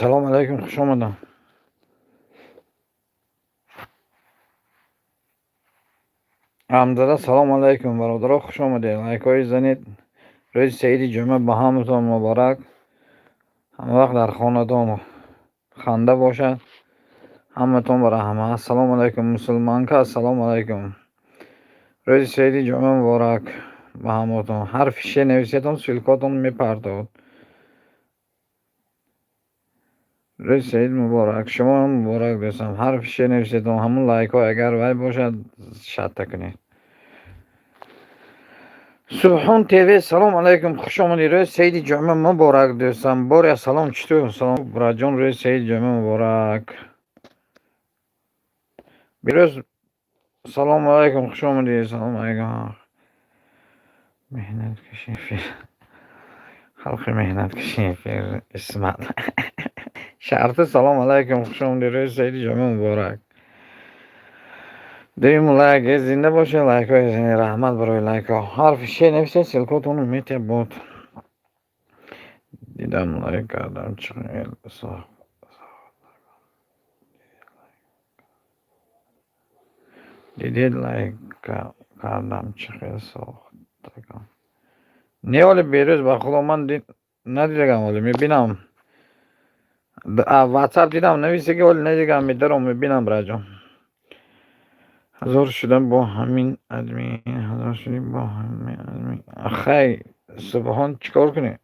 Салом алайкум, хуш омадам. Ҳамзада, салом алайкум, бародаро, хуш омадед. Лайкҳои занед. Рӯзи саиди ҷумъа ба ҳаматон муборак. Ҳамавақт дар хонадон ханда бошад. Ҳаматон ба раҳмат. Ассалому алайкум, мусулманка, ассалому алайкум. Рӯзи саиди ҷумъа муборак ба ҳаматон. Ҳарфи ше нависетон, ссылкотон мепартод. Рӯзи саид муборак. Шумо муборак, дӯстам. Ҳарфи ше нависетон, ҳамун лайкҳо агар вай бошад, шатта кунед. Субҳон ТВ, салом алайкум, хуш омадед. Рӯзи саиди ҷумъа муборак, дӯстам. Боря, салом, чӣ ту? Салом, братҷон, рӯзи саиди ҷумъа муборак. Бирӯз, салому алайкум, хуш омадед. Салому алайкум. Меҳнаткаши эфир. Халқи меҳнаткаши эфир. Исмат. Шарти, салом алайкум, хуш омадед. Рӯзи саиди ҷумъа муборак. Дуюм лайк, зинда бошед, лайкҳои зинда, раҳмат барои лайкҳо. Ҳарфи ше нависед, ссылкотонро метиҳад бот. Дидам, лайк кардам, чӣ сохт. Дидед, лайк кардам, чӣ хел сохтагам. Не, оли берӯз, ба худо, ман надидагам, оли мебинам. Ватсап дидам, нависеги, оли надидагам, медаром, мебинам, браҷон. Ҳазор шудам бо ҳамин админ, ҳазор шудем бо ҳамин админ. Хай, Субҳон, чӣ кор кунем?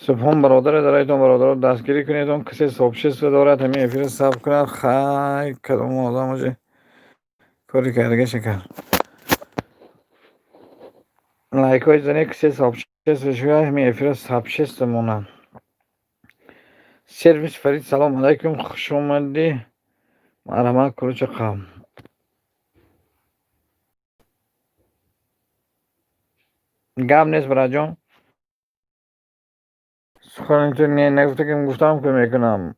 Субҳон бародаре дароитон, бародаро, дастгирӣ кунедон, касе сообщество дорад, ҳамин эфирро сабт кунад. Хай, кадом одам оҷа кори кардагаша кард. Лайкҳои зане, касе сообщество шуда, ҳамин эфирро сообщество монад. Сервис Фарид, салом алайкум, хуш омадӣ. Марҳамат, кулуча қавм. Гап нест, братҷон. Сухани ту не, нагуфта ки гуфтам, ки мекунам.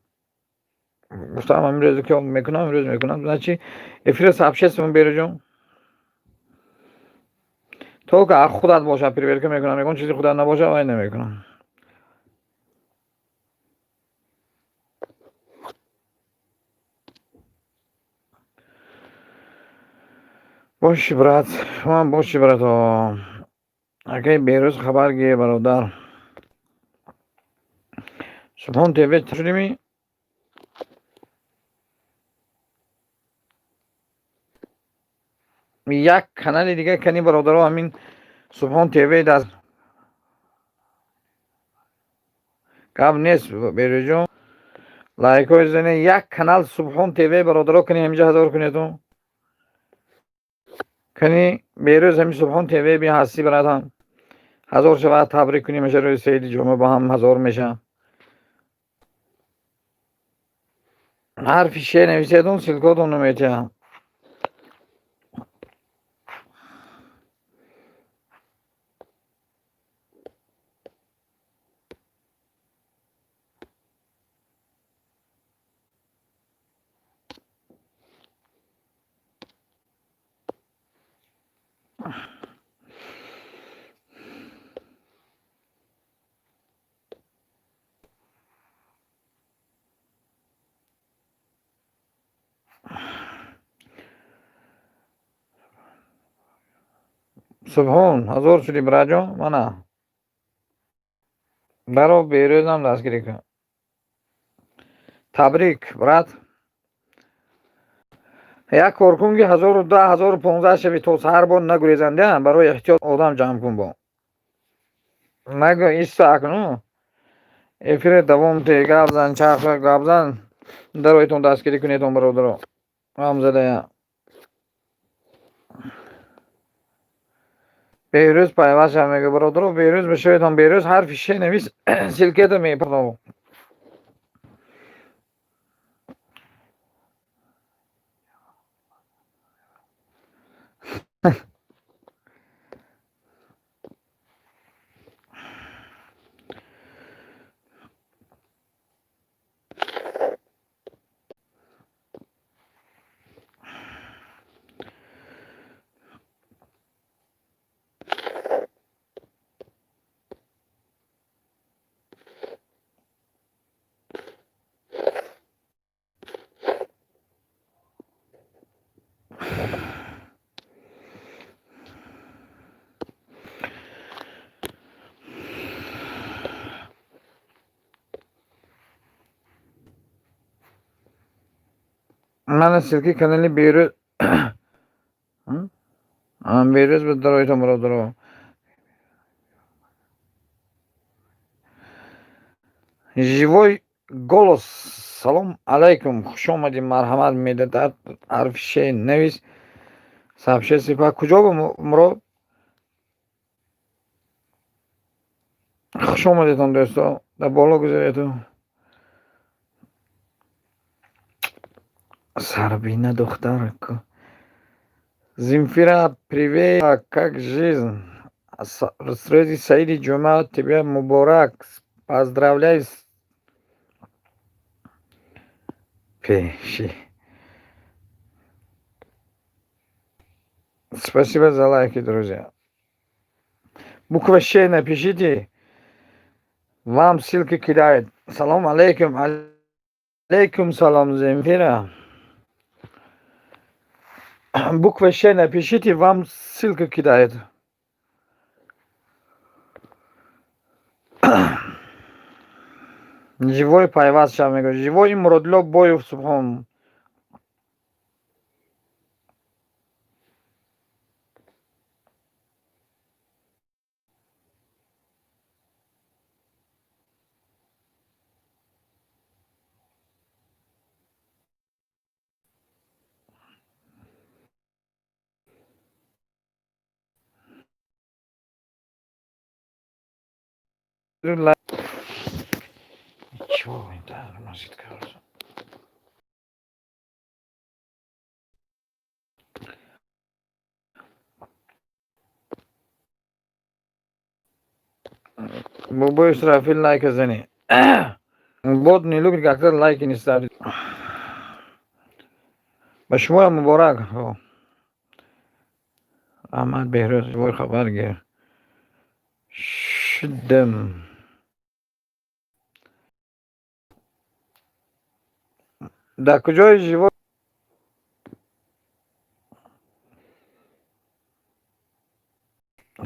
Гуфтам, ҳамин рӯзе ки мекунам, имрӯз мекунам. Значит, эфирро сообщество беруҷон. Только худат бошад, проверка мекунам, ягон чизи худат набошад, вай намекунам. Боши, брат, шумоам боши, брато. Акаи Берӯз, хабар гир, бародар. Субҳон ТВ шудими? Як канали дига кани, бародаро, ҳамин Субҳон ТВ даст гап нест, Берӯҷон. Лайкҳои зане, як канал Субҳон ТВ, бародаро, кани ҳаминҷа ҳазор кунедон. Кани Берӯз, ҳамин Субҳон ТВ би ҳастӣ, братам. Ҳазор шавад, табрик кунем, меша рӯзи саиди ҷумъа бо ҳам ҳазор меша. Ҳарфи ше нависедон, ссылкотон наметиҳам. Субҳон, ҳазор шудӣ, братҷон, мана. Даро, Берӯзам дастгирӣ кун. Табрик, брат. Як кор кун, ки 1010, 1015 шави, то саҳар бо нагурезанда, барои эҳтиёт одам ҷамъ кун бо. Нагӯ, иста акну. Эфире давом те, гап зан, чарх гап зан. Дароитон дастгирӣ кунедон, бародаро. Ҳамзадая. Беҳрӯз пайваст шав, мега, бародаро, Беҳрӯз бишаведон, Беҳрӯз ҳарфи ше навис, ссылкета мепардовам. Мана ссылки канали Берӯз, Берӯз ба дароитон, бародаро. Живой голос, салом алайкум, хуш омадӣ, марҳамат. Медадад, ҳарфи ше навис, сообщение сипа куҷо Мурод? Хуш омадетон, дӯсто, дар боло гузарету. Сарбина духтар. Земфира, привет, как жизнь? С рӯзи саиди ҷумъа тебя муборак, поздравляю. Пеши. Спасибо за лайки, друзья. Буква Щ напишите. Вам ссылки кидает. Салом алейкум. Алейкум салом, Земфира. Буква Щ напишите, вам ссылку кидает. Живой пайваст шав, мегӯяд. Живой Муродло Боев Субҳон. Чего не тормозит, кажется. Бобои Исрофил, лайка зани. Бот не любит, когда лайки не ставит. Ба шумоям муборак. Раҳмат, Беҳрӯз, вой, хабар гир. Шудам. Дар куҷои живо?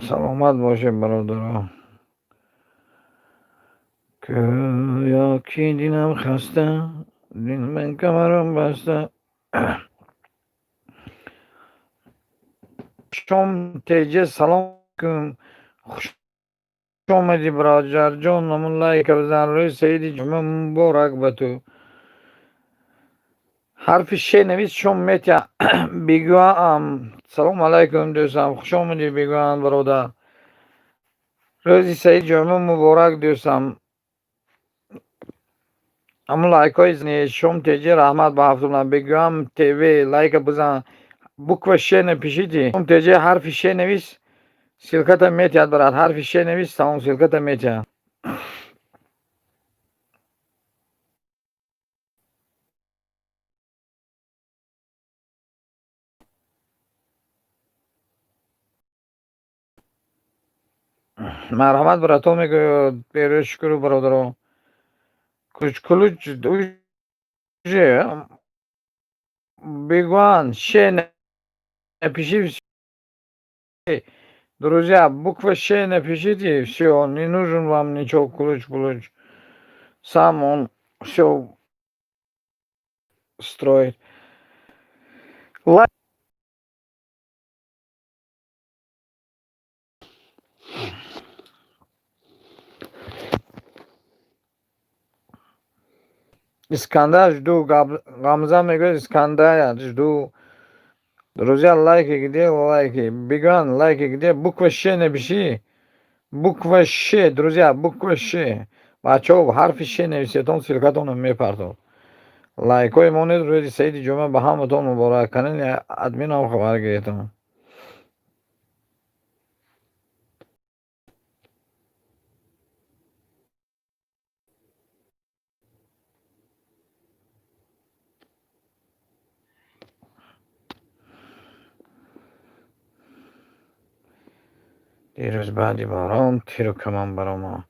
Саломат бошед, бародаро. Гӯё ки дилам хаста, дил ман камарам баста. Шом теҷа, салом кун. Хуш омадӣ, бародарҷон, намун лайка бизан. Рӯзи саиди ҷумъа муборак ба ту. Ҳарфи ше навис, шом метя. Бигӯам салом алайкум, дӯстам, хуш омадӣ, бигӯям, бародар. Рӯзи саиди ҷумъа муборак, дӯстам. Ҳамун лайкҳои шом теҷа, раҳмат ба ҳафтуна. Бигӯям ТВ, лайка бизан. Буква Ш напишите. Шом теҷа, ҳарфи ше навис, ссылката метиҳад, брат. Ҳарфи ше навис, тамом, ссылката метиҳад. Марҳамат, брато, мегӯяд Берӯз Шукуру, бародаро. Ключ уже бигӯян ше напиши. Друзья, буква Ш напишите, все, не нужен вам ничего, ключ ключ. Сам он все строит. Лайк. Искандар, жду. Гамза мегӯяд, Искандар, жду. Друзья, лайки где, лайки? Биган, лайки где? Буква Ш напиши. Буква Ш, друзья, буква Ш. Бачаҳо, ҳарфи Ш нависетон, ссылкатонро мепартод. Лайкҳои монед, рӯзи саиди ҷумъа ба ҳаматон муборак. Канали админам хабар гиретон. Дирӯз баъди борон тиру камон барома.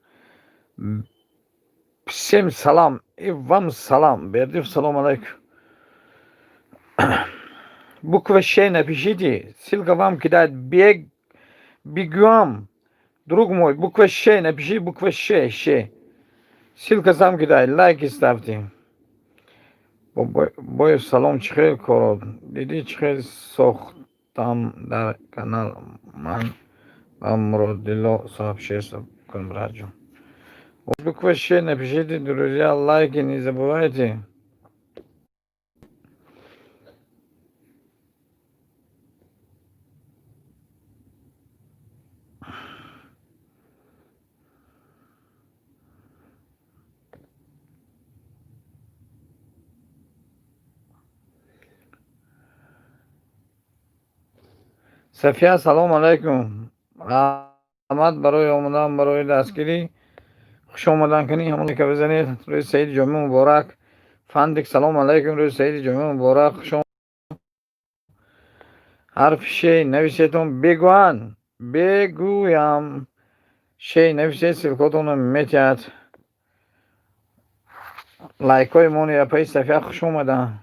Всем салам и вам салам. Бердиев, салом алейкум. Буква Ш напишите, ссылка вам кидает. Бег, бегом. Друг мой, буква Ш напиши, буква Ш, Ш. Ссылка сам кидает, лайки ставьте. Боев, салом, чӣ хел корот? Дидӣ, чӣ хел сохтам дар канал? Ман ба Муродило сообщество кун, братҷон. Буква Ш напишите, друзья, лайки не забывайте. Сафия, салом алайкум. Раҳмат барои омадан, барои дастгирӣ. Хуш омадан кунӣ, ҳамон лайка бизанед. Рӯзи саиди ҷумъа муборак. Фандик, салом алайкум, рӯзи саиди ҷумъа муборак. Хуш ҳарфи шей нависетон, бегӯянд, бегӯям. Шей нависед, ссылкотонро метиҳад. Лайкҳои мони, апаи Сафия, хуш омадан.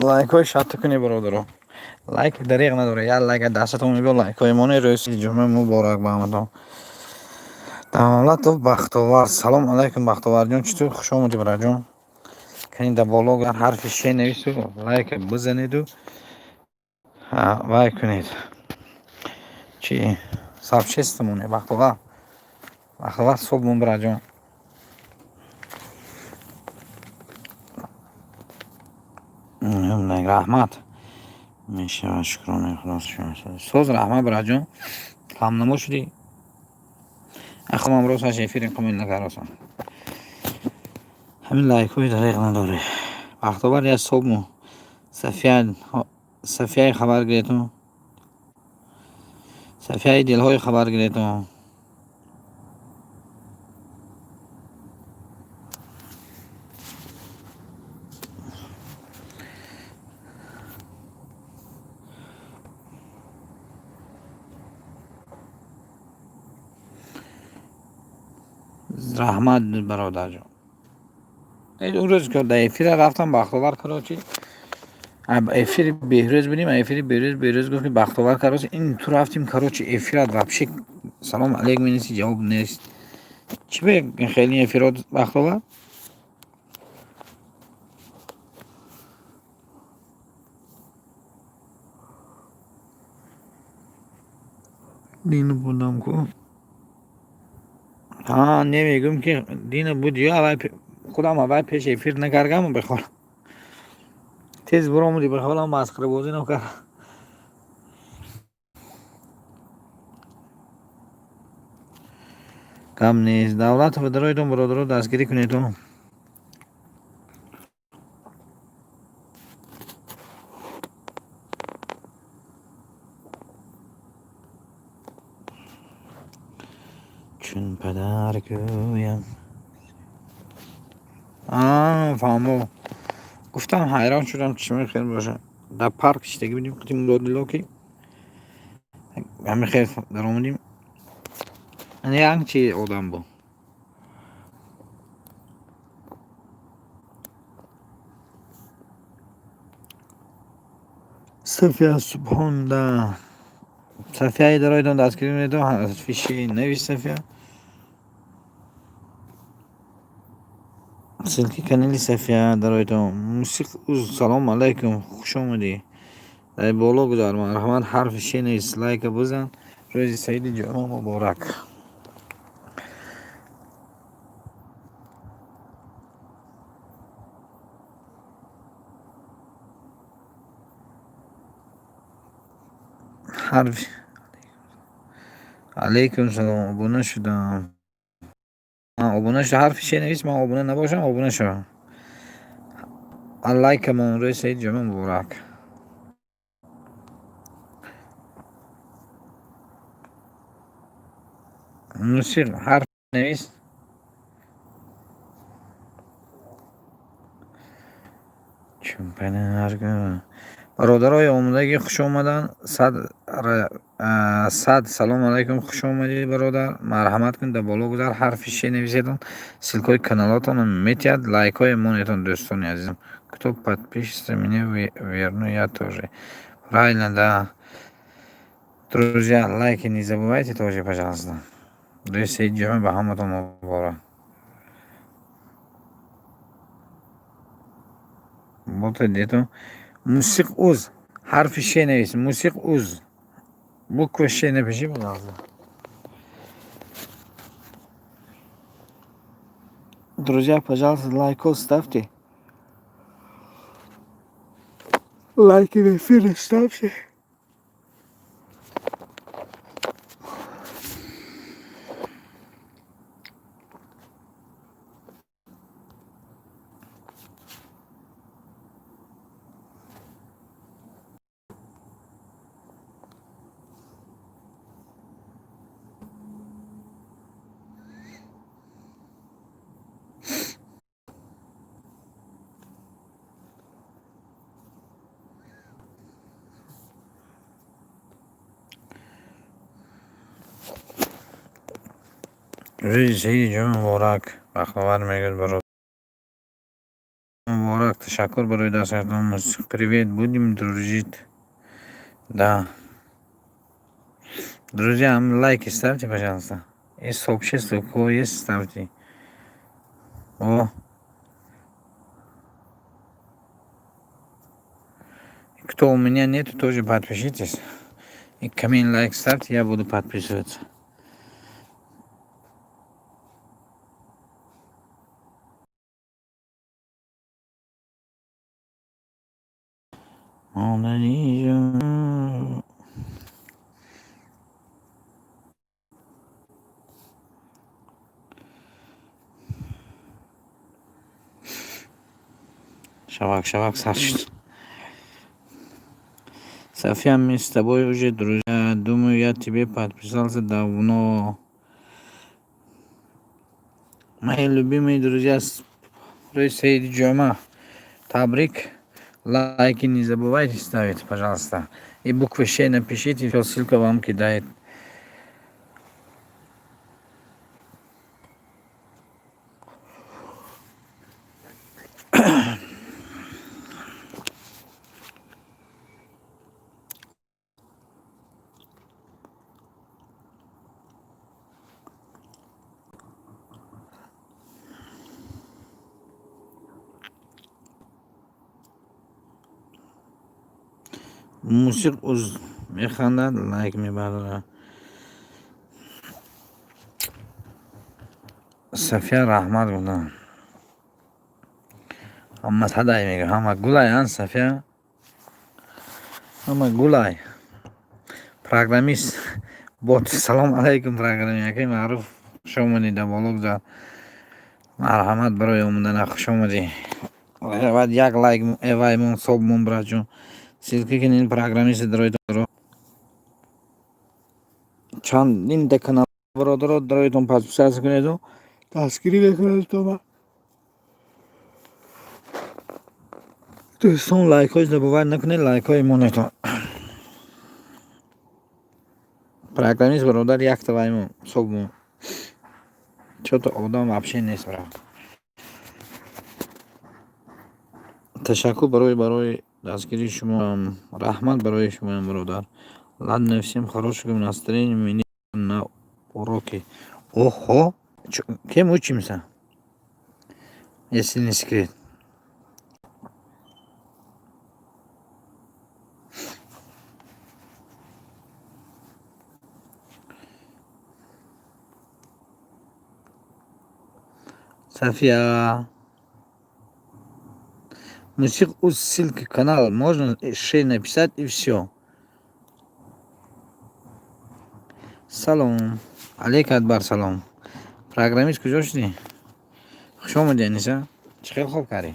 Лайкҳои шатта кунед, бародаро. Лайк дареғ надорад, як лайк дастатон мебиёд. Лайкҳои мони, рӯзи ҷумъа муборак ба ҳаматон. Давлатов Бахтовар, салом алайкум, Бахтоварҷон, чӣ тур? Хуш омадӣ, бараҷон. Кани, дар боло ҳарфи ше навису, лайк бизанеду вай кунед. Чи сообществомоне, Бахтовар, Бахтовар, субмон, бираҷон. Раҳмат мешавад, шукронаи Худо. Соз, раҳмат, бираҷон, камнамо шудӣ. Ахмам росташ эфири қомил накардосам. Ҳамин лайкҳои дареғ надорӣ. Бахтовар, як собму Сафия, Сафияи хабар гирету, Сафияи дилҳои хабар гирету. Раҳмат, бародарҷон. Он рӯз ки дар эфира рафтам, Бахтовар, короче, эфири Беҳрӯз будем, эфири Беҳрӯз. Беҳрӯз гуфт, ки Бахтовар, короче, ин ту рафтим, короче, эфират вообще салом алейк менеси, ҷавоб нест. Чӣ бе хеле эфирот, Бахтовар? Дину будам ку. Ҳа, намегӯм, ки дина буд ё аввал худам аввал пеш эфир накардам, бихолам. Тез биромадӣ, бихолам, масхарабозӣ накард. Гап нест. Давлатова, дароитон, бародаро, дастгирӣ кунедон. Чун падар гӯям. Фаҳмо. Гуфтам, ҳайрон шудам, чӣ мехел бошад. Дар парк шиштагӣ будем қити Муродило, ки ҳамин хел даромадем. Як чи одам буд. Сафия, субҳон, да. Сафияи дароитон, дастгирӣ кунедон, ҳарфи ши навис, Сафия. Ссылки канали Сафия дароитон. Мусиқ уз, салом алайкум, хуш омадӣ. Дар боло гузар, марҳамат, ҳарфи ши навис, лайка бизан. Рӯзи саиди ҷумъа муборак. Ҳарфи алайкум салом, обуна шудам. Обуна шуда, ҳарфи ше навис, ман обуна набошам, обуна шавам. Лайкамон, рӯзи саиди ҷумъа муборак. Мусиқ, ҳарф навис. Бародарои омодагӣ, хуш омаданд. Сад салом алайкум, хуш омадед, бародар. Марҳамат кунед, дар боло гузар, ҳарфи ше нависетон, ссылкаҳои каналотонро метиҳад, лайкҳое монетон, дӯстони азизам. Кто подпишется, мне верну я тоже. Правильно, да. Друзья, лайки не забывайте тоже, пожалуйста. Рӯзи саиди ҷумъа ба ҳаматон муборак. Бота дето Мусиқ уз, ҳарфи ше навис, Мусиқ уз. Буква ше напиши, пожалуйста. Друзья, пожалуйста, лайкос ставьте. Лайки в эфире ставьте. Рӯзи саиди ҷумъа муборак, бахтовар мегӯяд бародар. Муборак, ташаккур барои дастгиритон. Мусиқ, привет, будем дружить. Да. Друзья, лайки ставьте, пожалуйста. И сообщество, у кого есть, ставьте. О. Кто у меня нету, тоже подпишитесь. И коммент, лайк ставьте, я буду подписываться. Мона. Шавак, шавак, сар шуд. София, мы с тобой уже друзья. Думаю, я тебе подписался давно. Мои любимые друзья, рӯзи саиди ҷумъа табрик. Лайки не забывайте ставить, пожалуйста. И буквы Ш напишите, все, ссылка вам кидает. Мусиқ уз механдад, лайк мебардорад. София, раҳмат гуфтам. Ҳама садай мега, ҳама гулай, ан София? Ҳама гулай. Программист бот, салом алайкум, программист акаи маъруф, хуш омадӣ, дар боло гузар. Марҳамат барои омадана, хуш омадӣ. Равад як лайк эваймон, собмон, братҷон. Ссылка кунед программисти дароитон. Чандинта канал, бародаро, дароитон, подписаться кунеду дастгирӣ мекунед. Дӯстон, лайкҳои забывать накунед, лайкҳои монетон. Программист бародар, якта ваймон собмон. Чё-то одам вообще нест, брат. Ташаккур барои дастгирии шумо, раҳмат барои шумоям, бародар. Ладно, всем хорошего настроения, мне на уроки. Охо, кем учимся, если не секрет? София. Мусиқ уз, ссылки канал можно шей написать, и всё. Салом алейк, Акбар, салом. Программист куҷо шудӣ? Хуш омадӣ, Аниса. Чӣ хел хоб кардӣ?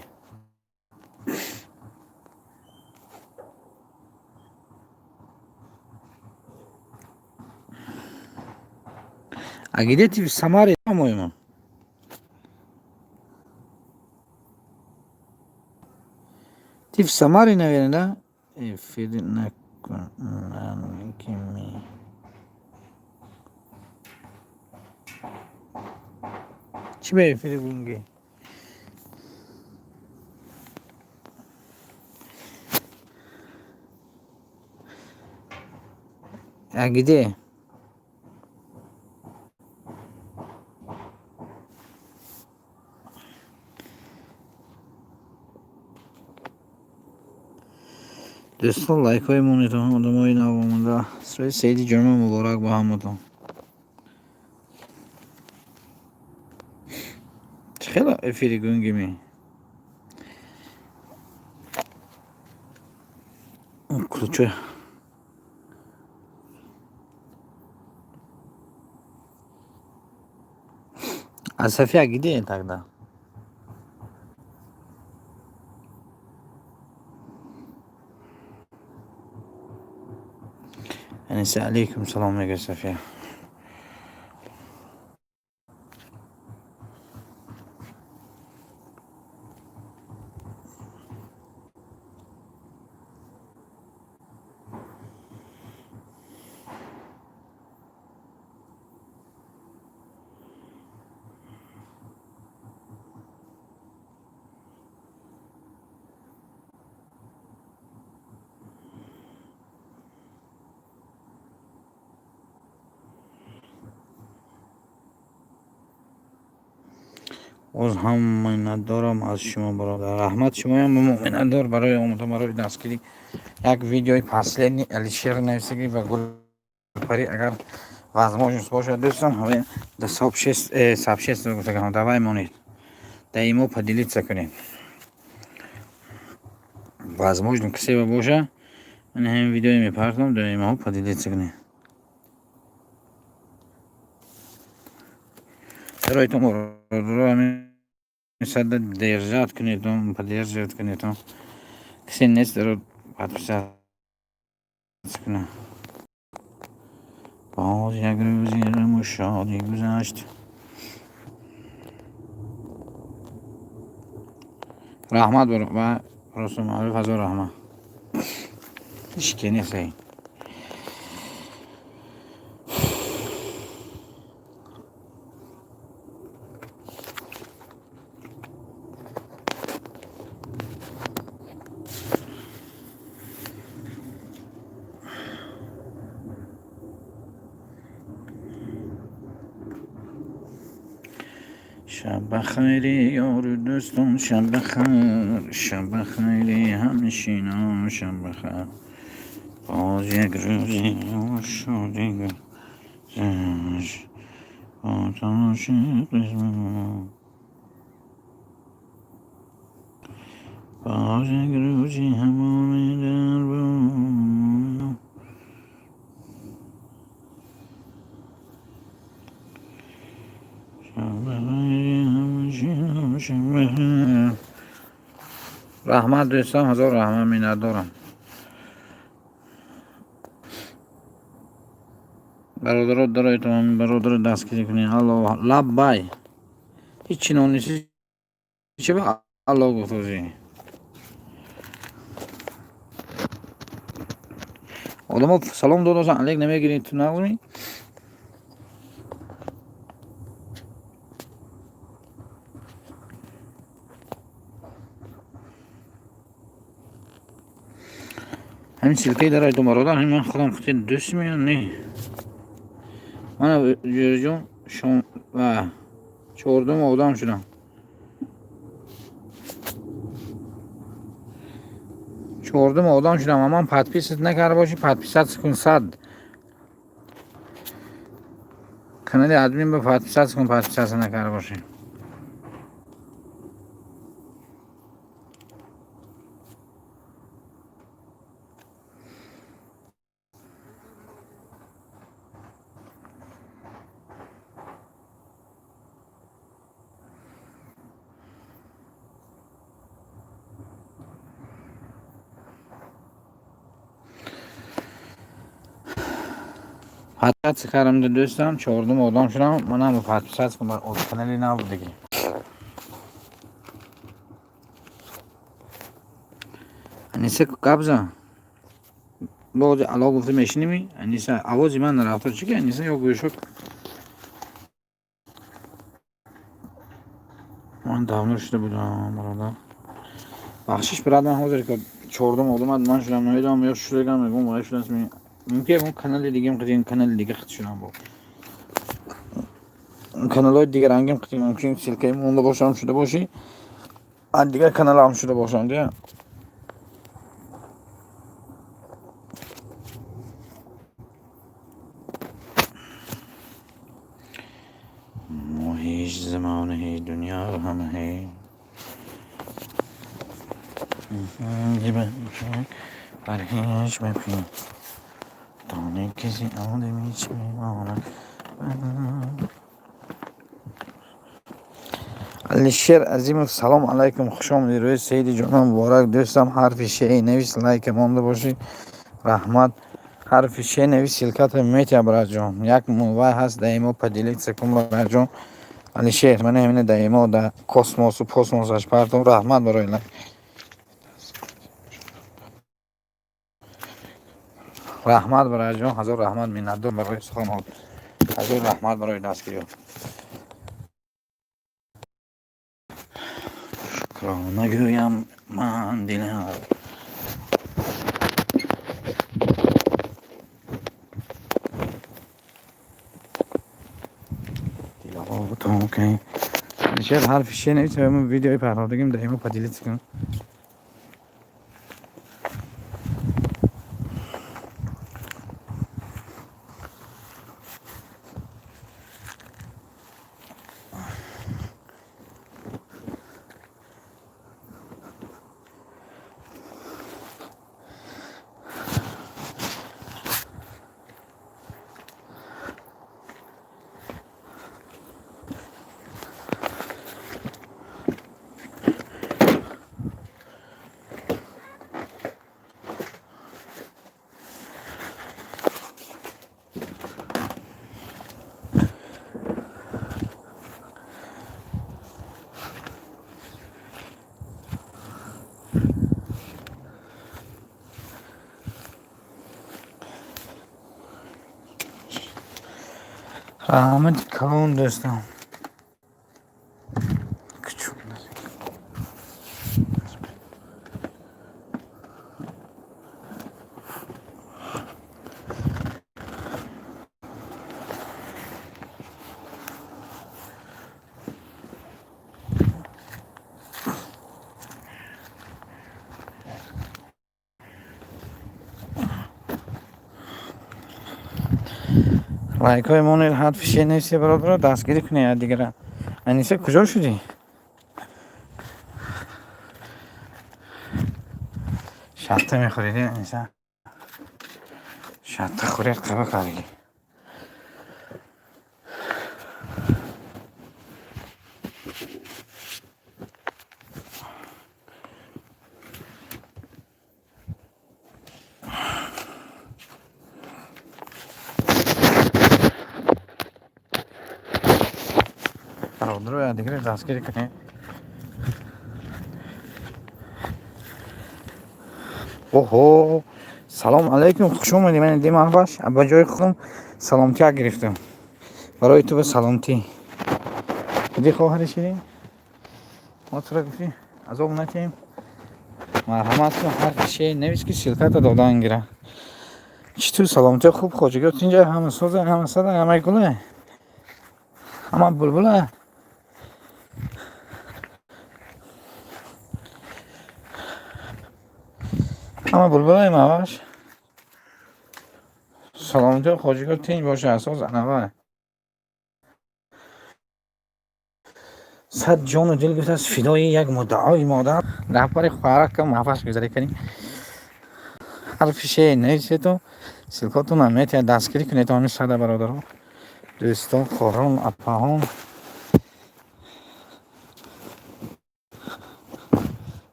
А где ты, в Самаре, по-моему? Ты в Самаре, наверное, да? Эфир накун. Чӣ ба эфири гунги? А где? Дӯстон, лайкҳои монитон, одамои навомонда. Рӯзи саиди ҷумъа муборак ба ҳаматон. Чӣ хела эфири гунгими? Ключо. А София где тогда? Аниса, алейкум салом, мега София. Боз ҳам миннатдорам аз шумо, бародар. Раҳмат шумоям, миннатдор барои омода, барои дастгирӣ. Як видеои последний Алишер нависагӣ ва Гулпарӣ, агар возможность бошад, дӯстон, ҳамин да сообщество гуфтагам, давай монед. Да имо поделиться кунед. Возможно, касе боша, ман ҳамин видеое мепартам, да имоҳо поделиться кунед. Бароитон, бародаро, ҳамин сада держать кунедон, поддерживать кунедон. Касе нест даро подписаться кунад. Боз як рӯзи ғаму шодӣ гузашт. Раҳмат ва просто маъруф, ҳазор раҳмат. Ҳеч ки нест. Шаб ба хайри, ёру дӯстон, шаб ба хайр, шаб ба хайри, ҳамнишинон, шаб ба хайр. Боз як рӯзи шодӣ гузашт бо талоши қисмат. Боз як рӯзи ҳамоне дар бод. Шаб ба хайри, ҳамнишинон, шаб ба хайр. Раҳмат, дӯстон, ҳазор раҳмат, миннатдорам. Бародаро, дароитон, бародаро, дастгирӣ кунед. Алло, лаббай. Ҳечи нонисӣ, чӣ ба алло гуфтозӣ? Одамо салом додасан, алек намегирӣ, ту нагӯӣ? Ҳамин ссылкаи дароитон, бародар, ҳамин ман худам хути дӯст меён не. Мана ҷӯраҷон, ва чордум одам шудам. Чордум одам шудам. Аман подписать накарда бошӣ, подписаться кун, сад. Канали админ ба подписаться кун, подписаться накарда бошӣ. Подписаться кардам дӯстам, чордум одам шудам. Манам подписаться кун канали нав будагӣ. Аниса, гап зан. Бози ало гуфта мешиними? Аниса, овози ман нарафта чӣ ки Аниса ё гӯшо. Ман давно шуда будам, бародар. Бахшиш, брат, ман ҳозир ки чордум одам ман шудам, намедонам ё шудагам, мегӯм вай шудааст. Мумкин ягон канали дигам қидин, канали дига қид шудам бо. Каналҳои дигарангим қидин, мумкин ссылка и монда бошам, шуда бошӣ. Аз дигар каналам шуда бошам, дия. Мо ҳеҷ замона, ҳеҷ дунё ҳама ҳеҷ. Бар ҳеҷ мепин. Дона каси одами чӣ мемонад. Алишер Азимов, салом алайкум, хуш омадед. Рӯзи саиди ҷумъа муборак, дӯстам. Ҳарфи ше навис, лайка монда бошӣ. Раҳмат. Ҳарфи ше навис, ссылка та метия, братҷон. Як вай ҳаст, даимо поделиться кун, братҷон. Алишер, мана ҳамина даимо да космосу посмосаш партом. Раҳмат барои лайк. Раҳмат, братҷон, ҳазор раҳмат, миннатдор барои суханҳот. Ҳазор раҳмат барои дастгириҳо. Шукро нагӯям ман дилам. Дилотон. Алишер, ҳарфи ше навис, видеои партофтагим даимо поделиться кун. Раҳмати калон, дӯстам. Лайкҳои монед, ҳарфи ше нависе, бародаро, дастгирӣ кунед дигара. Аниса, куҷо шудӣ? Шатта мехӯред, Аниса? Шатта хӯред, қаба кардагӣ. Бародаро, дигара дастгирӣ кунед. Оҳо, салом алайкум, хуш омадӣ. Ман димахбаш ба ҷои худам саломтия гирифтам. Барои ту ба саломтӣ. Куди хоҳари ширин? Мо туро гуфтем, азоб натиҳем. Марҳамат кун, ҳарфи ше навис ки ссылка та додан гира. Чӣ ту саломтия хуб, хоҷагиёт инҷа ҳама соза, ҳама сада, ҳама гула. Ҳама булбула. Ҳама булбулаи маваш. Саломатиё хоҷагиёт тинҷ боша, асос анава. Сад ҷону дил гуфтааст фидои як муддаои модар. Раҳбари хоҳаракам маҳфаш гузарӣ кардем. Ҳарфи ше нависету ссылка отонам метиҳад, дастгирӣ кунед ҳамин сада бародаро. Дӯстон, хоҳарон, апаҳон.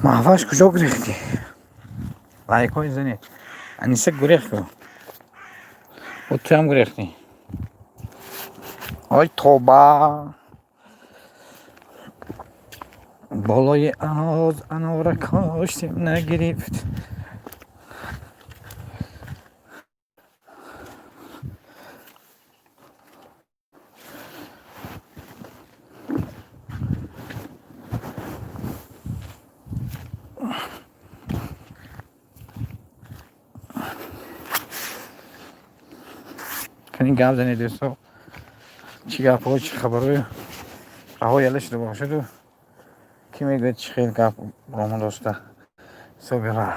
Маҳваш, куҷо гурехтӣ? Лайкҳои занед. Аниса гурехт ку. О, туям гурехтӣ. Ой, тоба. Болои аноз анора коштем, нагирифт. Кани, гап занед, дӯсто. Чӣ гапҳо, чӣ хабарҳои раҳо яла шуда бошаду, кӣ мегӯяд, чӣ хел гап ромадоста ҳисоби раҳ.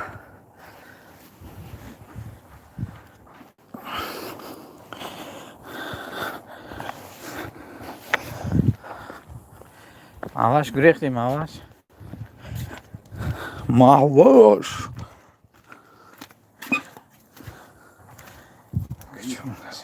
Маҳваш, гурехтӣ, Маҳваш? Маҳваш! Куҷо мондааст?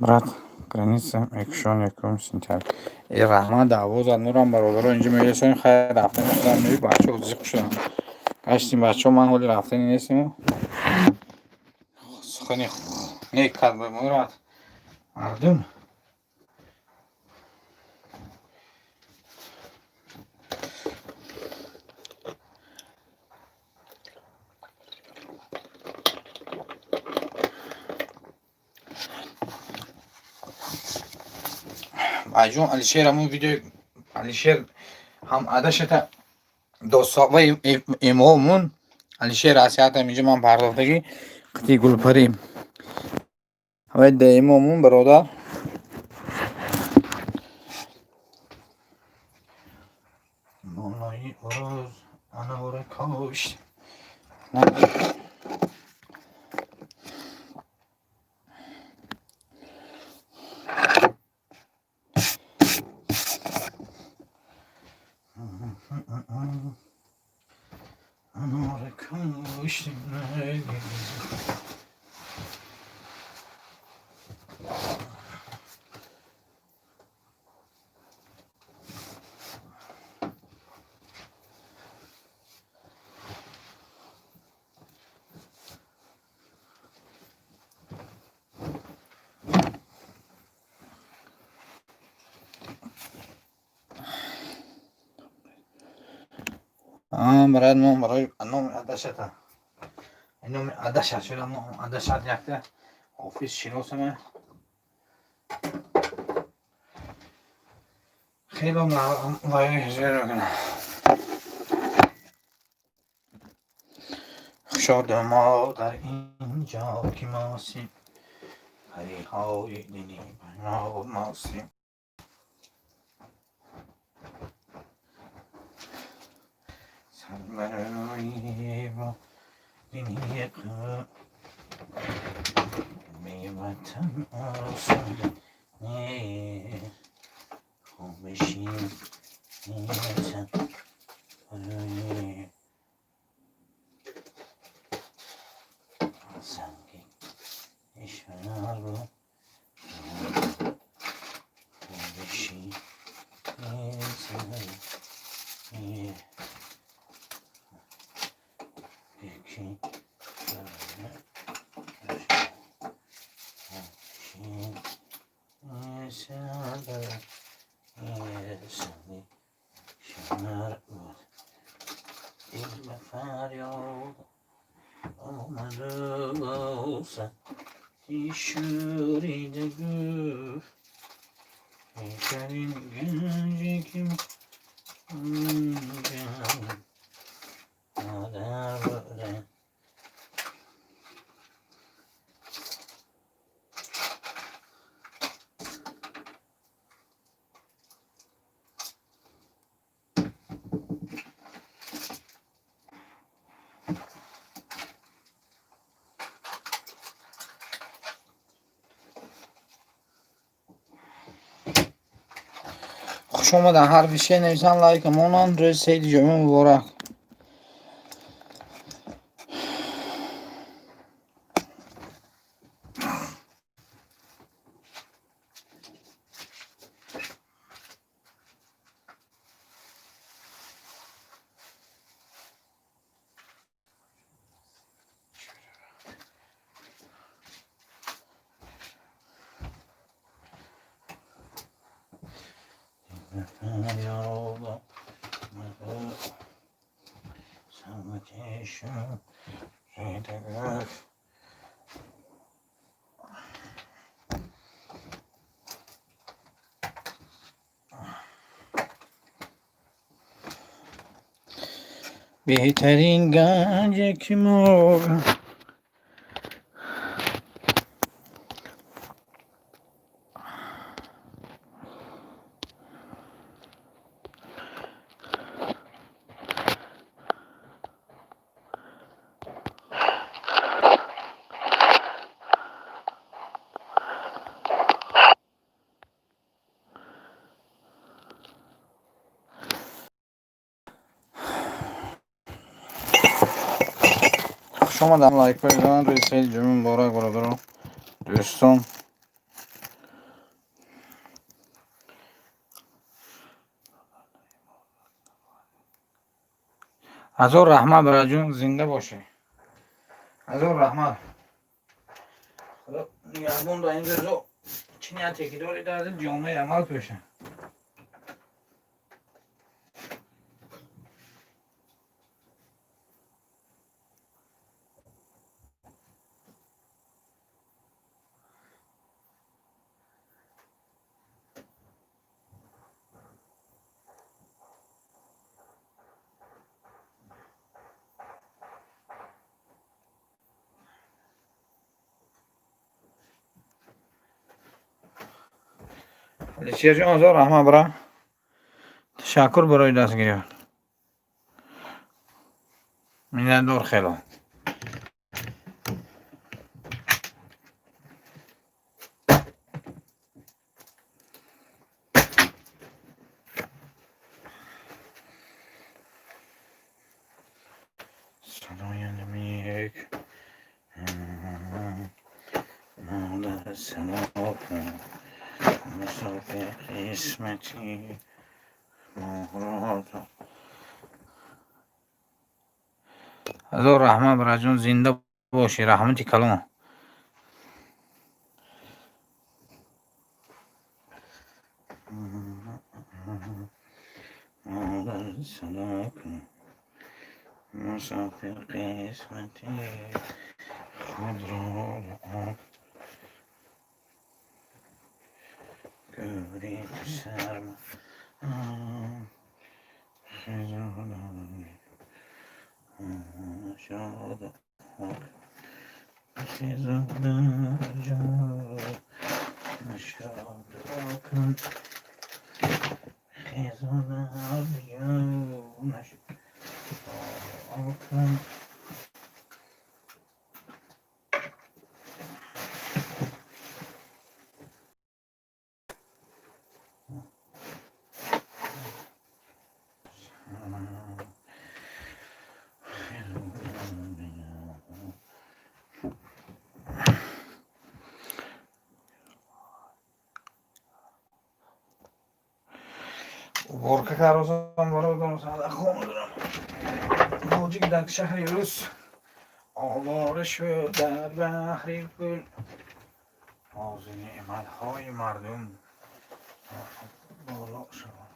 Брат, граница мекушон 1 сентябр. Э, раҳмат, дарвоза нурам, бародаро, инҷо мерасонем. Хайр, рафтани худам меи, бачаҳо зиқ шуданд. Гаштим, бачаҳо, ман ҳоли рафтани нестиму. Сухани нек кард ба мурад. Мардум. Айҷон, Алишер, ҳамун видеои Алишер ҳам адашата досоваи имомун Алишер асиятам инҷо ман пардохтагӣ қити Гулпарӣ ҳавай да имомун, бародар. Болои уроз анора кошт. Анора кошт. Брат, ном барои номи адашата. Номи адашат шуда, ном адашат якта офис шиносаме. Хеле вай зер мекунам. Шод мо дар инҷо ки мосим, париҳои дини мосим. Сар барои бо дини беватан осуда хубишин барои санги ишвар хубишин iki, olsa şuride gül Senin gelecek böyle. Хуш омаданд. Ҳарфи ше нависанд, лайка монанд. Рӯзи саиди ҷумъа муборак. Беҳтарин ганҷе ки мо. Хуш омадам, лайкҳои зананд. Рӯзи саиди ҷумъа муборак, бародарон, дӯстон. Ҳазор раҳмат, бараҷон, зинда бошӣ. Ҳазор раҳмат. Худо нигаҳбон ба ин рӯзо чӣ нияте ки дорӣ, дар дил ҷомаи амал пӯша. Алишерҷон, ҳазор раҳмат, бара, ташаккур барои дастгириёт. Миннатдор хело. Садоям як модар садо кун, мусофир қисмати моро. Ҳазор раҳмат, бараҷон, зинда бошӣ, раҳмати калон. Модар садо кун, мусофир қисмати худро гӯри сарма хизон шод хизон шод кун, хизон кун. Уборка карозам, бародарам, хона дорам. Тоҷик дар шаҳри рус овора шуд дар баҳри пул. Нози неъматҳои мардум боло шавад.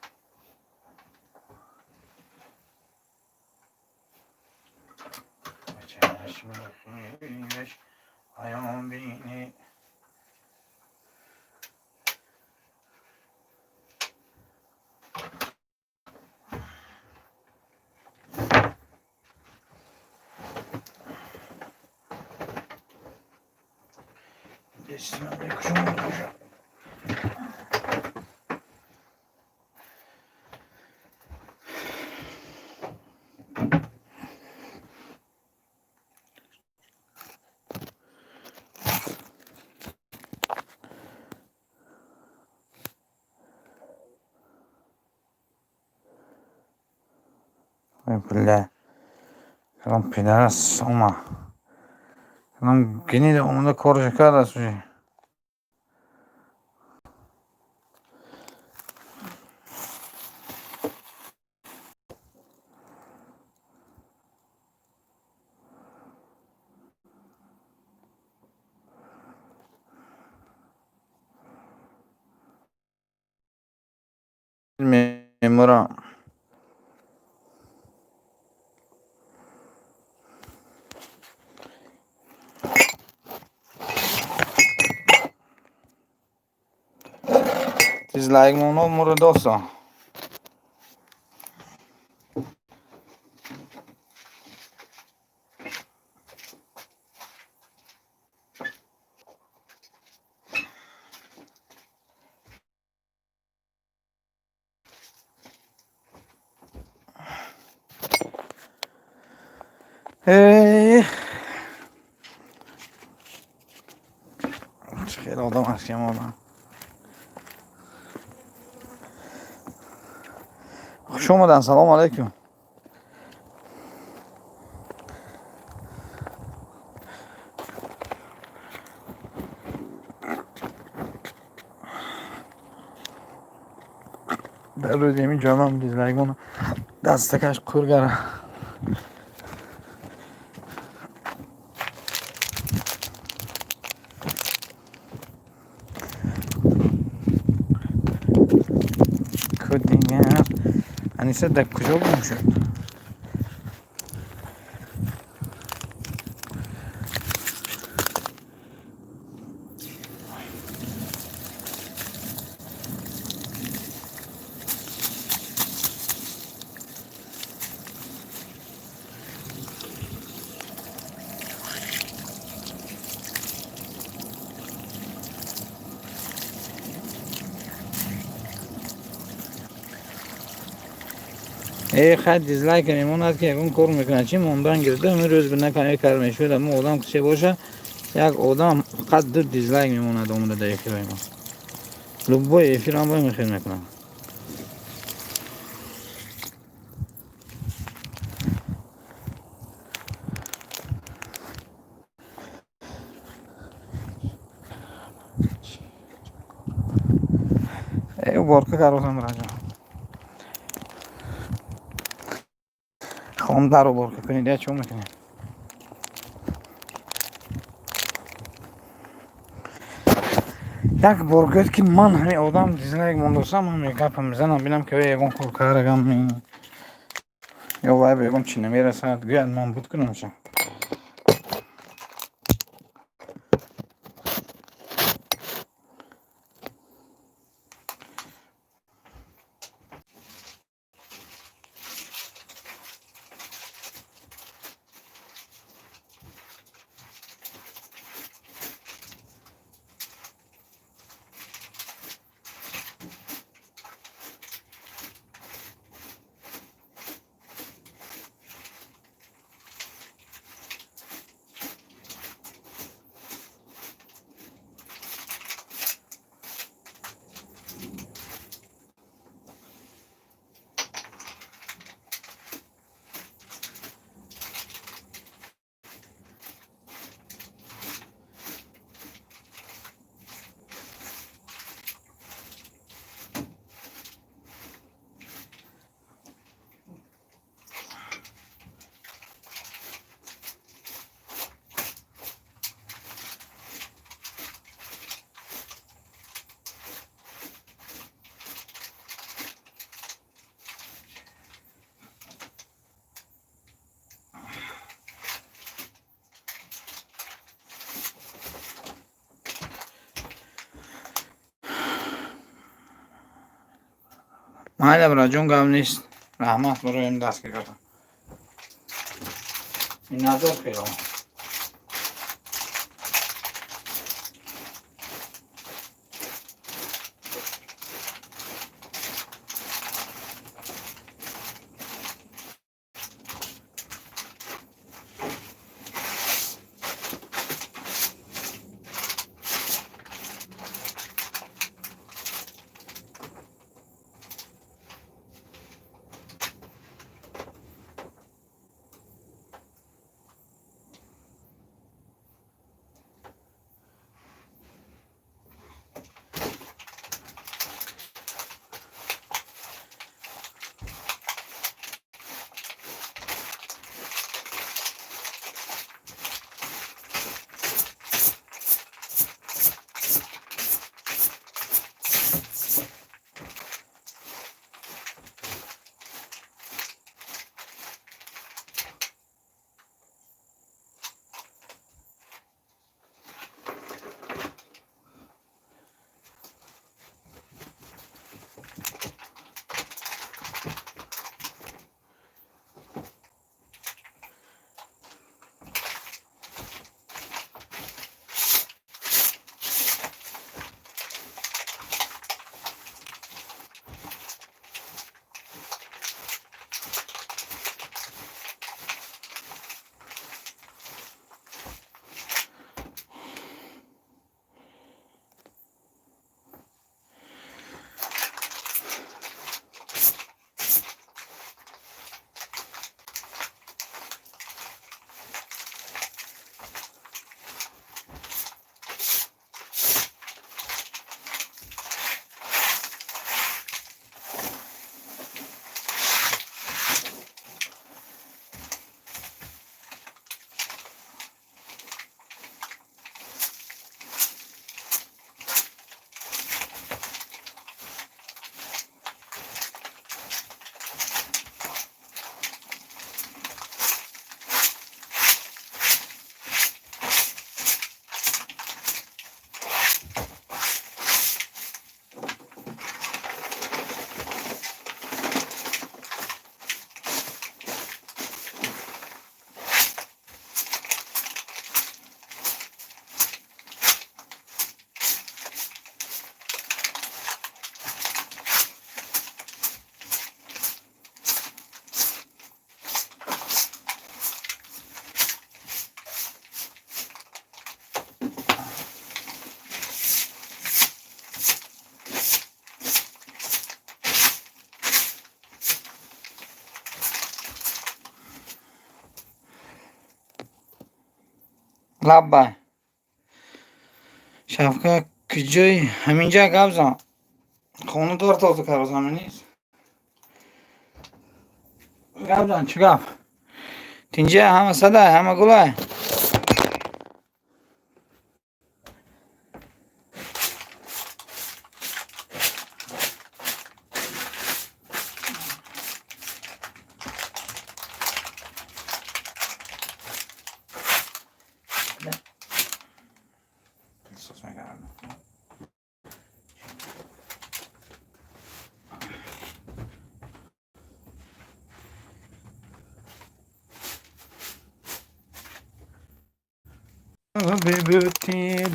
Ба чашми хеш аён бинӣ. Дестинаде хуш. Ой, бля. Кадом пидарас ома. Кадом гнида омада корашо кардааст уже. Мемурам. Дизлайк моно мурдоса. Эй. Хеле одам аст ки одам. Хуш омадан, салому алайкум. Дар рӯзи ҳамин ҷомам дизлайк мона дастакаш қургара. Аниса дар куҷо гум шуд? Э, хай, дизлайк мемонад, ки ягон кор мекунад. Чӣ мондан гирифта, ҳамин рӯз бина каме кар мешуд, аммо одам кисе боша, як одам фақат ду дизлайк мемонад омада дар эфирҳои мо. Любой эфирам бо мехел мекунам. Э, уборка карозам, раҷо. Хом дар уборка кунед, я чо мекунед? Як бор гӯяд, ки ман ҳамин одам дизлайк мондосам, ҳамин гапа мезанам, бинам, ки ягон кор карагам ё вай ба ягон чӣ намерасад, гӯяд, ман буд кунамша. Майля, браҷон, гап нест. Раҳмат барои дастгир кардам. Миннатдор хело. Лаббай. Шавка куҷои? Ҳаминҷа гап зан. Хона дор тоза кард нест. Гап зан, чӣ гап? Тинҷа ҳама садай, ҳама гулай.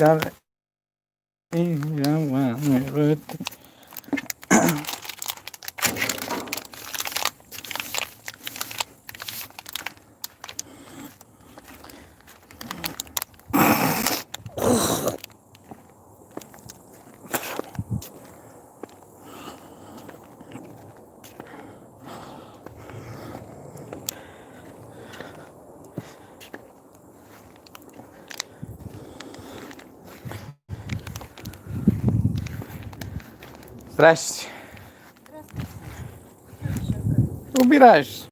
Дар Здрасте. Убираешься.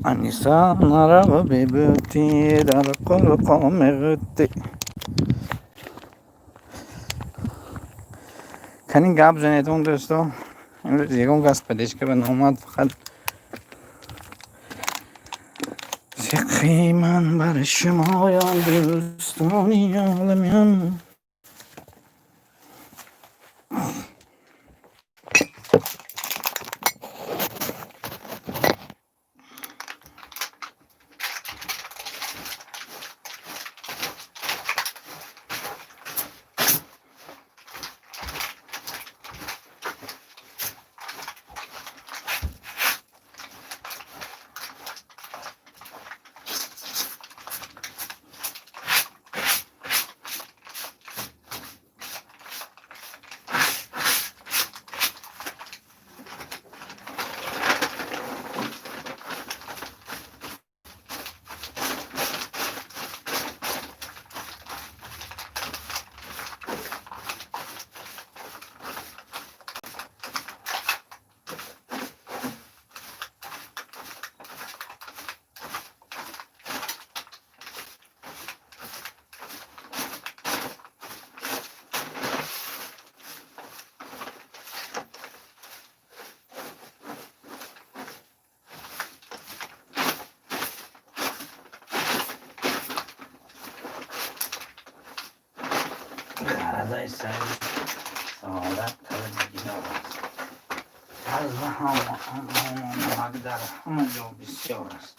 Аниса, нарава, бебути дар қурқо меғутӣ. Кани, гап занедон, дӯсто. Имрӯз ягон кас поддержка ба наомад, фақат сиқи ман бар шумоён, дӯстони оламиён. Ғаразаи сари саодат талаби дидор аст. Таза дар ҳама ҷо бисёр аст.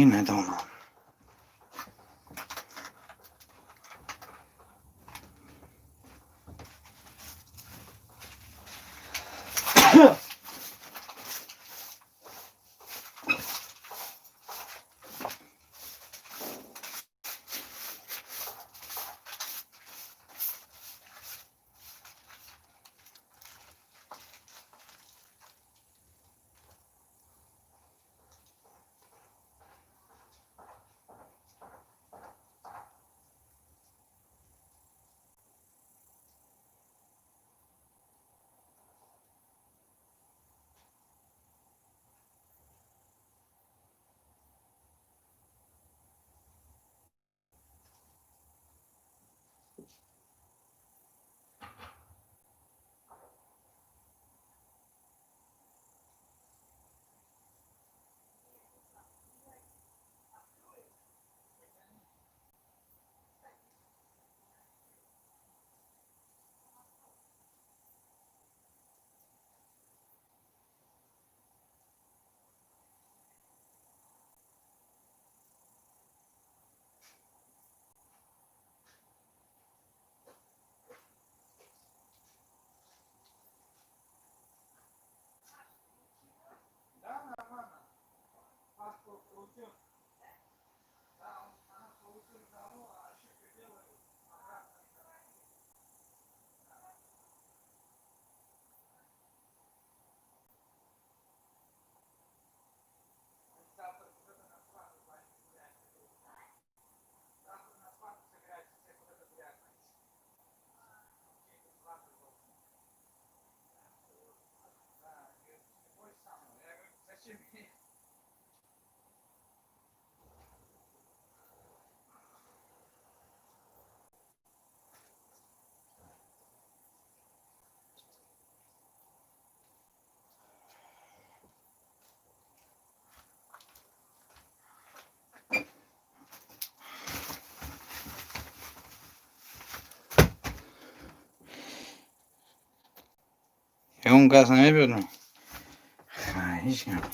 Надонам. Ягон кас намебиёд? Ҳеҷ гап.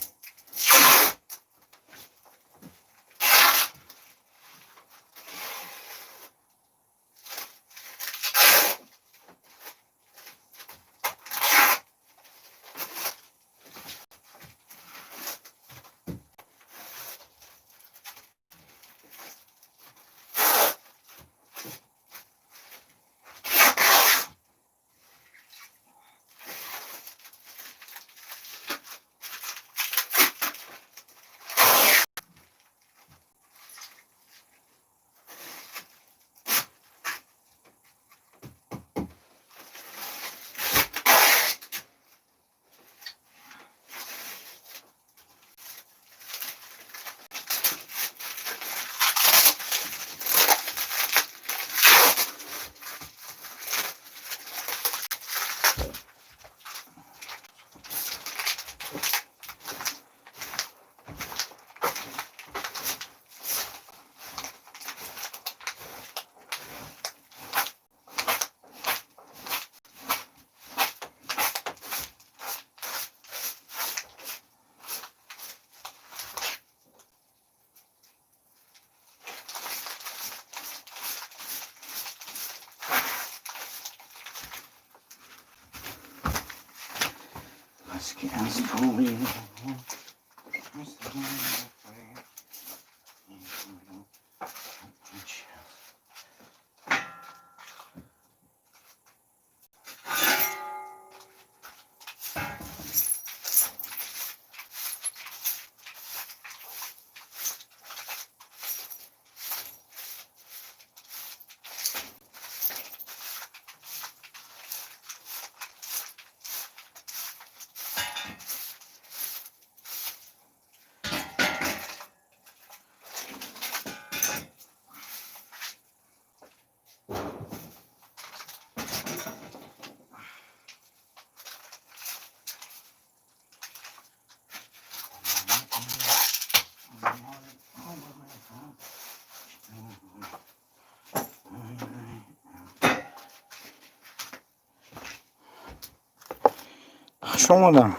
Хуш омадам.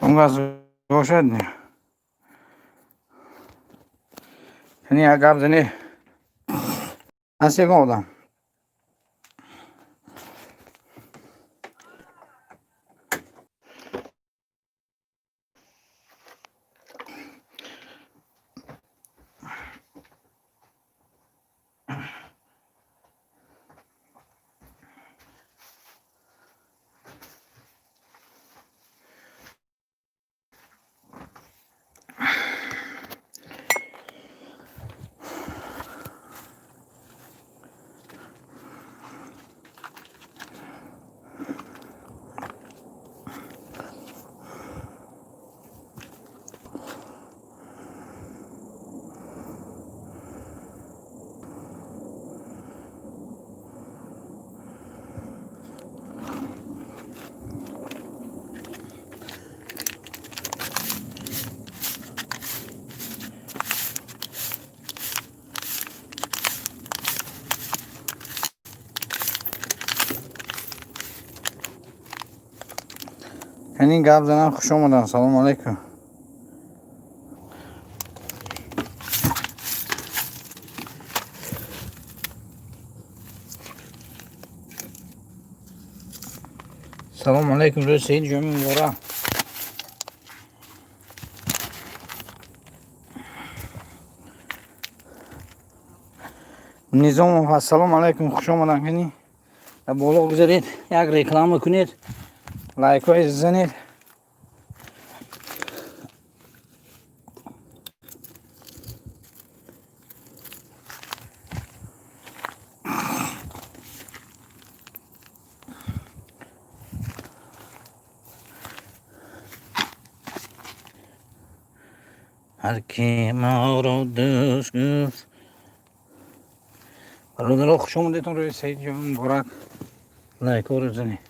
Он кас бошад, яъне як гап зани, ҳаст ягон одам? Яъне гап занам. Хуш омадам, салому алайкум. Салому алайкум, рӯзи саиди ҷумъа муборак. Низомов, ассалому алайкум, хуш омадам. Кани, дар боло гузаред, як реклама кунед, лайкҳои занед. Ҳар ки маро дӯст гуфт. Бародаро, хуш омадетон, рӯзи саиди ҷумъа муборак, лайкҳоро занед.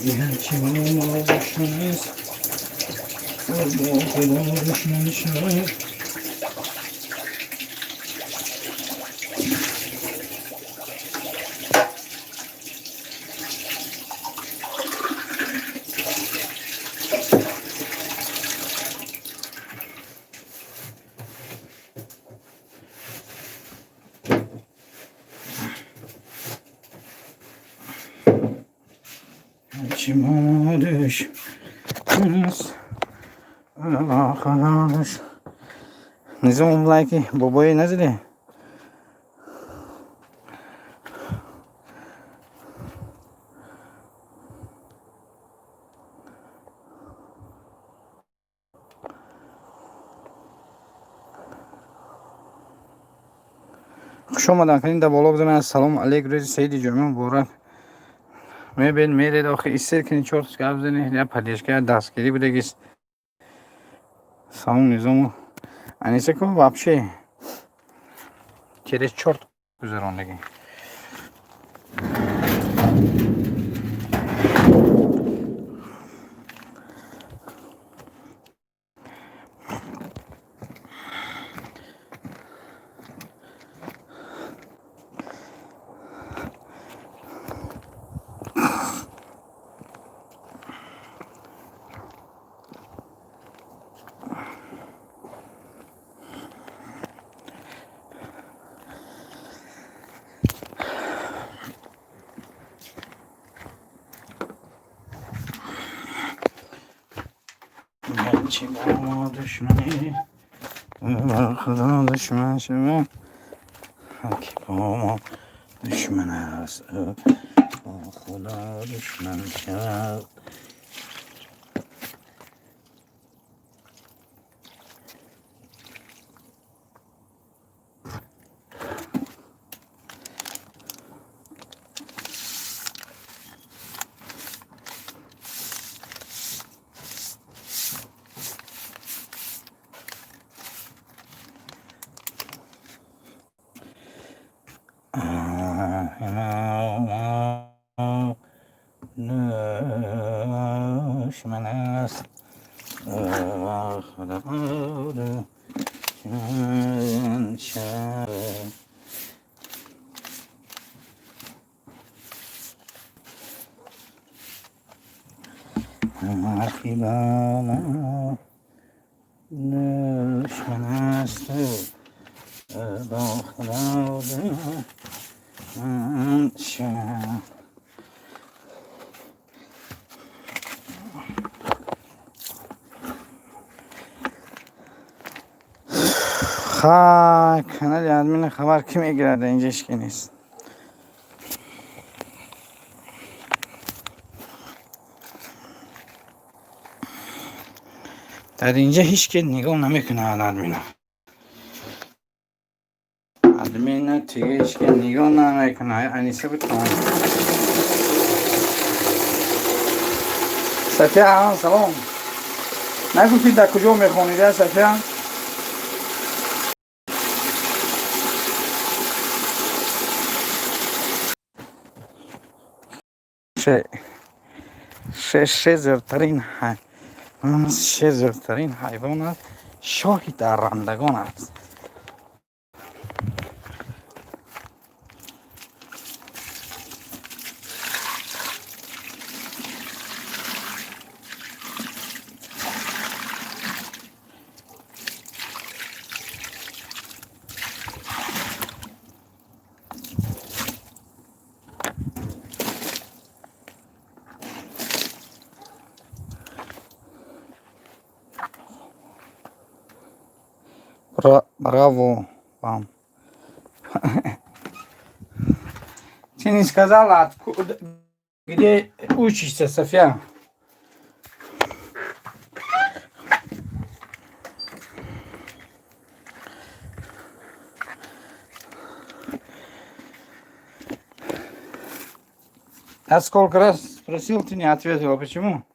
Гарчи бо мо душман аст, бо Худо душман шавад. Гарчи бо мо душман аст, бо Худо душман. Низом, лайки бобои назиди. Хуш омадан кунед, дар боло бизанед. Ассалому алайкум, рӯзи саиди ҷумъа муборак. Мебинед, меред, охи истер кунед, чор гап занед, я поддержка, дастгирӣ будагист. Салом, Низому. Аниса ку вообще через чёрт гузарондагӣ. Гарчи бо мо душманӣ, бо Худо душман шавад. Ки бо мо душман аст, бо Худо душман шавад. Душман аст, бо Худо душман шавад. Ки бо мо душман аст, бо Худо душман шавад. Ха, канали админи хабар кӣ мегирад? Инҷа ҳеч ки нест. Дар инҷа ҳеч ки нигоҳ намекунад админа. Админа тига ҳеч ки нигоҳ намекунад. Аниса битавон. Сафия, салом. Нагуфтӣ, дар куҷо мехонид, Сафия? Ше зӯртарин ше зӯртарин ҳайвон аст, шоҳи даррандагон аст. Браво вам. Ты не сказала, откуда, где учишься, София? Я сколько раз спросил, ты не ответила. Почему?